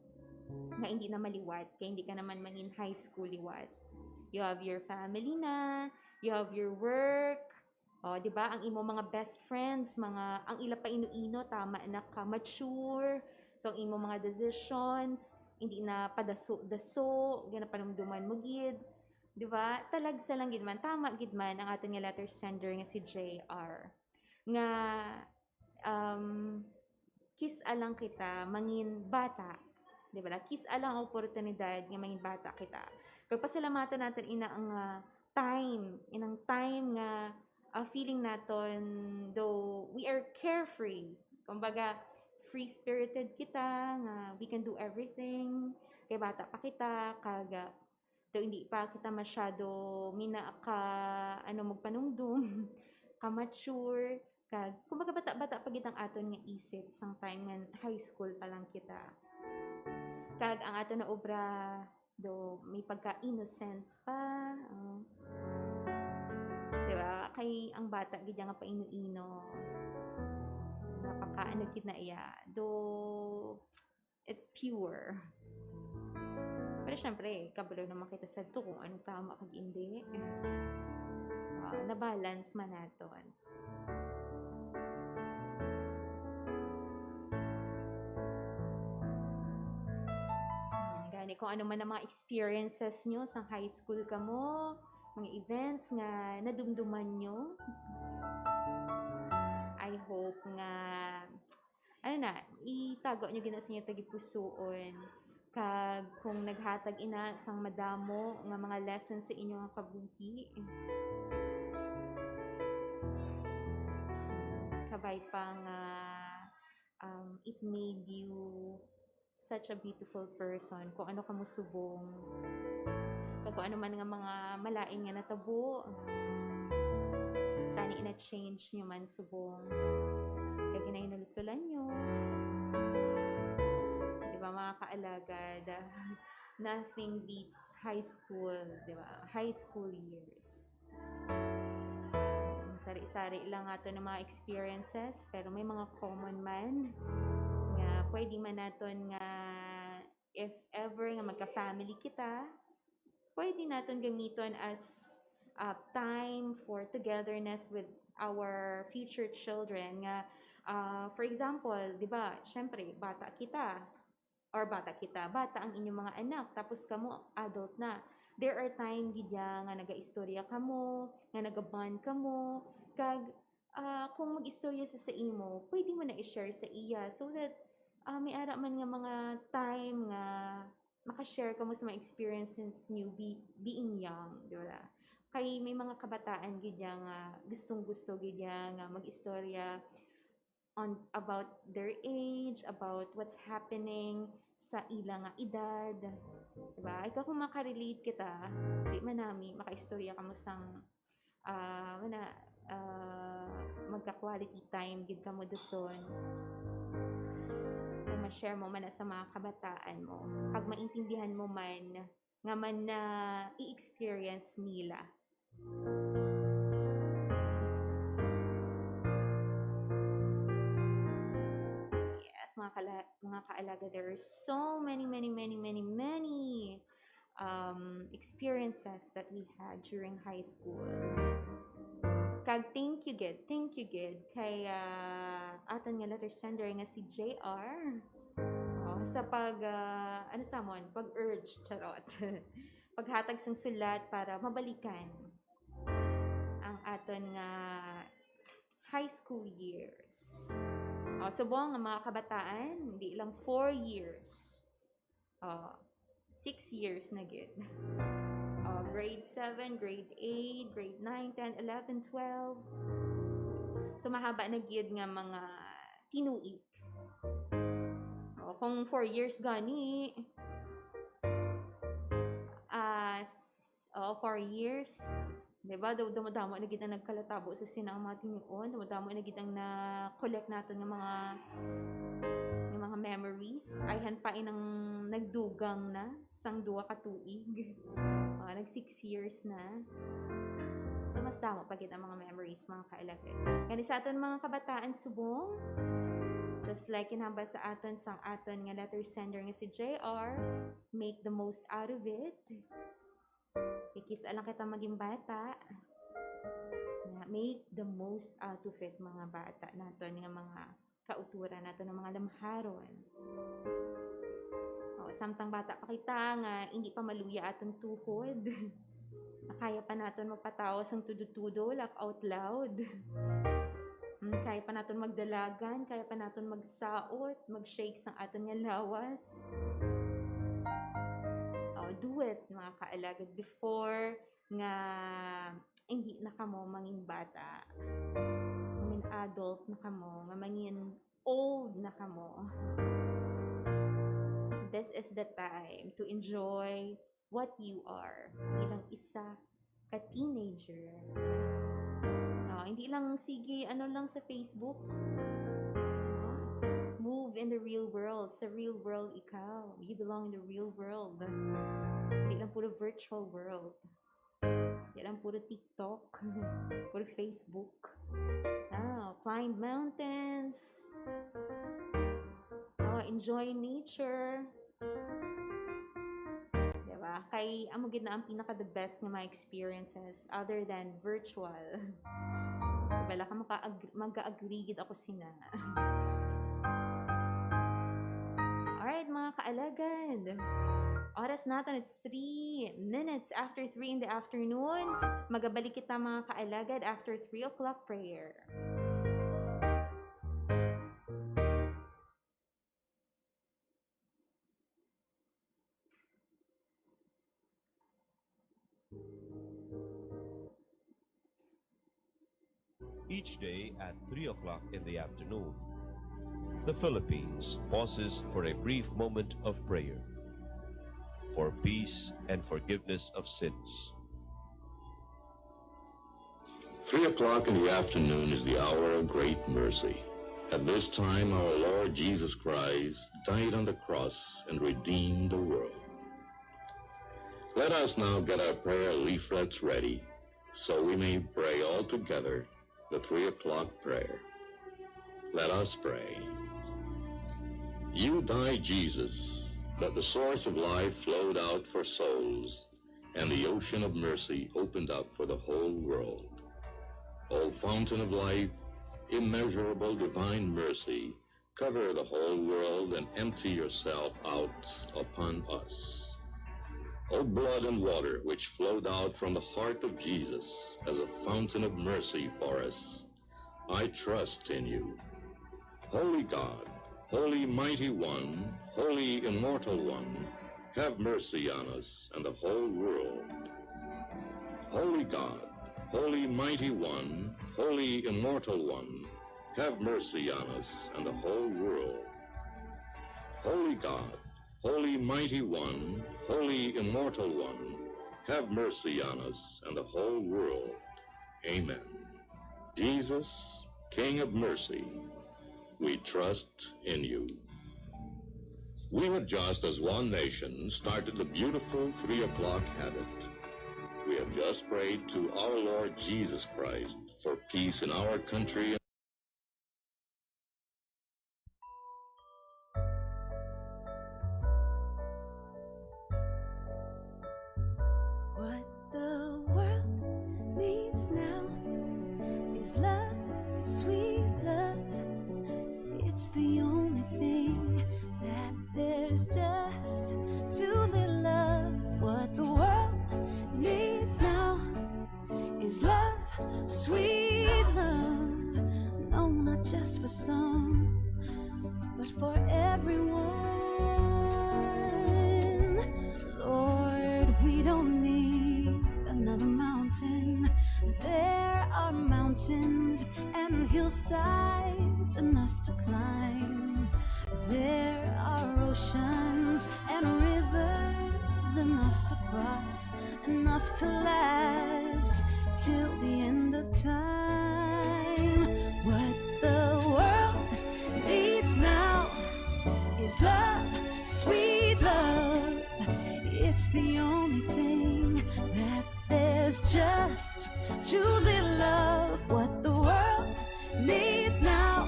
nga hindi na maliwat, kay hindi ka naman mangin high school liwat. You have your family na, you have your work, oh, di ba? Ang imo mga best friends, mga, ang ila pa ino-ino, tama na ka, mature. So, ang imo mga decisions, hindi na padaso-daso, ginapanumduman mo gid. Di ba? Talagsa lang gid man, tama gid man ang aton nga letter sender nga si J R. Nga, um, kis-a lang kita mangin bata. Di ba? Kis-a lang ang oportunidad nga mangin bata kita. Kag pasalamatan naton ina ang, ah, time, inang time nga, ah, feeling naton, though we are carefree. Kumbaga, free-spirited kita, nga we can do everything. Kay bata pa kita, kag, ah, though hindi pa kita masyado mina ka, ano, magpanumdum, ka mature, kag, kumbaga, bata-bata pa gid ang aton nga isip sang time nga high school pa lang kita. Kag ang aton na obra, do, may pagka-innocence pa, oh. Di ba? Kay ang bata gid nga paino-ino. Napaka-ano gid na iya. Though, it's pure. Pero syempre, kabalo naman kita sa to kung ano tama kag hindi. Ah, na-balance man naton. Hmm, gani kung ano man ang mga experiences nyo sa high school kamo, mga events nga nadumduman nyo. I hope nga, ano na, itago nyo gina sa inyo tagipusoon. Kag kung naghatag ina sang madamo nga mga lessons sa inyo nga kabuhi, kabay pa nga, um, it made you such a beautiful person. Kung ano ka mo subong, kag kung ano man nga mga malain nga natabo, tani na-change nyo man subong. Kag ginahinulsulan nyo. Di ba, mga kaalagad? Nothing beats high school, di ba? High school years. Sari-sari lang ato ng mga experiences, pero may mga common man nga pwede man naton nga, if ever nga magka-family kita, pwede naton gamiton as, uh, time for togetherness with our future children. Nga, uh, for example, di ba, syempre, bata kita, or bata kita, bata ang inyong mga anak, tapos kamo adult na. There are time gid ya nga nagaistorya kamo, nga nagabond kamo, kag, ah, kung mag-istorya sa, sa imo, pwede mo na i-share sa iya so that, ah, may ara man nga mga time nga makashare kamo sa mga experiences niyo be-, being young, di ba? Kay may mga kabataan gid ya nga gustong-gusto gid ya nga mag-istorya on, about their age, about what's happening sa ila nga edad. Diba? Ikaw, kung makarelate kita, di man nami, makaistorya kamo sang, ah, wala, ah, magka-quality time gid kamo dason. Kung ma-share mo man na sa mga kabataan mo, kag maintindihan mo man nga man na i-experience nila. Yes, mga kala-, mga kaalaga, there are so many, many, many, many, many, um, experiences that we had during high school. Kag thank you gid, thank you gid kay, ah, aton nga letter sender nga si J R. Oh, sa pag, ah, ano sa amon, pag-urge, charot. Paghatag sang sulat para mabalikan ang aton nga high school years. Oh, subong nga mga kabataan, hindi lang four years. Oh, six years na gid. Oh, grade seven, grade eight, grade nine, ten, eleven, twelve. So, mahaba na gid nga mga tinuig. Oh, kung four years gani, ah, s-, oh, four years, di ba? Daw, damadamo na gid ang nagkalatabo sa sina ang mga tinuon. Damadamo na gid ang na-collect naton nga mga, nga mga memories. Ayhan pa inang nagdugang na sang duha ka tuig. Ah, nag six years na. So, mas damo pa gid ang mga memories, mga kailagan. Gani sa aton mga kabataan subong, just like ginhambal sa aton sang aton nga letter sender nga si J R, make the most out of it. Ikis lang kita maging bata. Na, make the most out of it, mga bata naton nga mga kauturan naton nga mga lamharon. O, samtang bata pa kita nga hindi pa maluya aton tuhod. Kaya pa naton magpatawa sang tudo-tudo, laugh out loud. Mm, kaya pa naton magdalagan, kaya pa naton magsaot, mag-shake sang aton nga lawas. O, do it, mga kaalagad, before nga hindi na kamo mangin bata. Mangin adult na kamo, nga mangin old na kamo. This is the time to enjoy what you are bilang isa ka teenager. No, hindi lang sige, ano lang sa Facebook. No? Move in the real world. Sa real world ikaw. You belong in the real world. Hindi lang puro virtual world. Di lang puro TikTok, puro Facebook. Ah, climb mountains. Ah, enjoy nature. Diba? Kay amo gid na ang pinaka the best nga mga experiences other than virtual. Wala ka maka-ag-, mag-agree gid ako sina. Alright, mga kaalagad. Oras naton, it's three minutes after three in the afternoon. Magabalik kita, mga kaalagad, after three o'clock prayer. Each day at three o'clock in the afternoon, the Philippines pauses for a brief moment of prayer for peace and forgiveness of sins. Three o'clock in the afternoon is the hour of great mercy. At this time, our Lord Jesus Christ died on the cross and redeemed the world. Let us now get our prayer leaflets ready so we may pray all together the three o'clock prayer. Let us pray. You died, Jesus, that the source of life flowed out for souls, and the ocean of mercy opened up for the whole world. O fountain of life, immeasurable divine mercy, cover the whole world and empty yourself out upon us. O blood and water which flowed out from the heart of Jesus as a fountain of mercy for us, I trust in you. Holy God, holy mighty one, holy immortal one, have mercy on us and the whole world. Holy God, holy mighty one, holy immortal one, have mercy on us and the whole world. Holy God, holy mighty one, holy immortal one, have mercy on us and the whole world. Amen. Jesus, King of mercy, we trust in you. We have just, as one nation, started the beautiful three o'clock habit. We have just prayed to our Lord Jesus Christ for peace in our country. What the world needs now is love, sweet love. It's the only thing that there's just too little of. What the world needs now is love, sweet love. No, not just for some, but for everyone. Lord, we don't need another mountain. There are mountains and hillsides enough to climb. There are oceans and rivers enough to cross, enough to last till the end of time. What the world needs now is love, sweet love. It's the only thing that there's just too little of. What the world needs now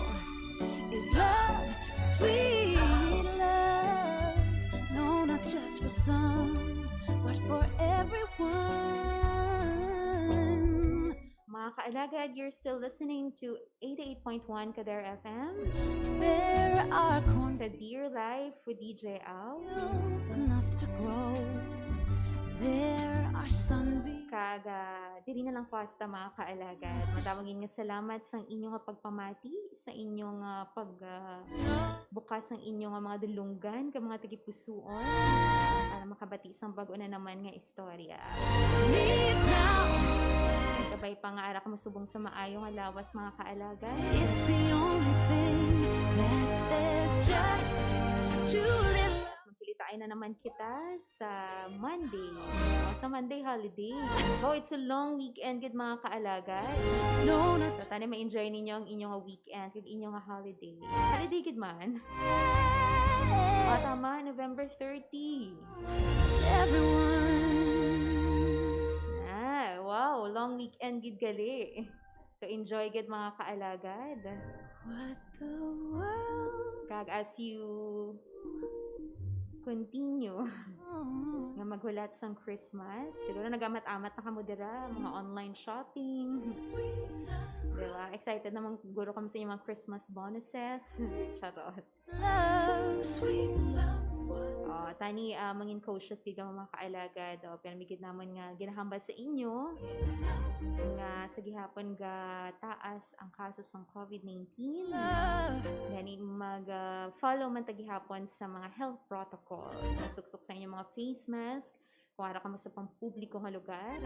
is love, sweet love. No, not just for some, but for everyone. Mga kaalagad, you're still listening to eighty-eight point one Kader F M. There are corn Sa Dear Life with D J Al. fields enough to grow. There are sunbeams. Kag ah, diri na lang ko hasta, mga kaalagad. Matawagin nga salamat sang inyo nga pagpamati, sa inyo nga pag ah, bukas sang inyo nga mga dulonggan kag mga tagipusoon para makabati sang bag-o na naman nga istorya. Needs now. Kabay pa nga ara ka musubong sa maayo nga lawas, mga kaalagad. It's the only thing that there's just too little. Mas magkilitaay na naman kita sa Monday. O, sa Monday holiday. Oh, it's a long weekend, gid, mga kaalagad. No, not So, tani ma-enjoy ninyo ang inyong weekend kag inyong holiday. Holiday, gid man. O, tama, November thirty. Everyone. Ah, wow. Weekend gid gali. So, enjoy gid, mga kaalagad. Kag as you continue nga maghulat sang Christmas, siguro nagamat-amat na kamo dira, mga online shopping. Diba? Excited naman guro kamo sa inyong mga Christmas bonuses. Charot. Love, sweet love. Oh, tani, ah, mangin cautious gid kamo, mga kaalagad. Oh, pero migid naman nga ginahambal sa inyo nga sa gihapon ga taas ang kaso sang COVID nineteen. Gani mag, ah, follow man ta gihapon sa mga health protocols. Magsuksok sa inyong mga face mask, kung ara kamo sa pampubliko nga lugar,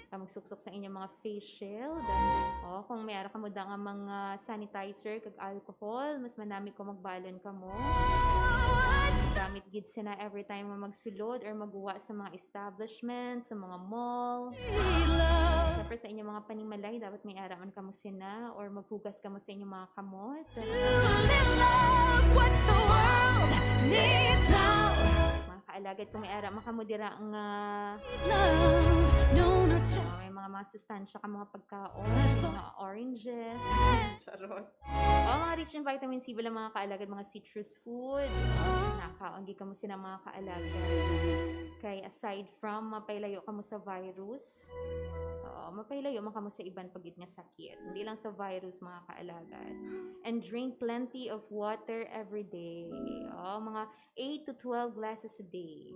kag magsuksok sa inyong mga face shield. O, kung may ara kamo da nga mga sanitizer kag alcohol, mas manami ko magbalon kamo. Gamit gid sina every time nga magsulod or maguwa sa mga establishment, sa mga mall. Siyempre, sa inyong mga panimalay, dapat may ara man kamo sina or maghugas kamo sa inyong mga kamot. Mga kaalagad, kung may ara man kamo dira nga, ah, may mga, mga sustansya ka mga pagkaon, mga oranges. Charot. O, mga rich in vitamin C bala, mga kaalagad, mga citrus food. Nakaon gid kamo sina, mga kaalagad. Kay aside from mapailayo kamo sa virus, o, mapailayo man kamo sa iban pa gid nga sakit. Hindi lang sa virus, mga kaalagad. And drink plenty of water every day. O, mga eight to twelve glasses a day.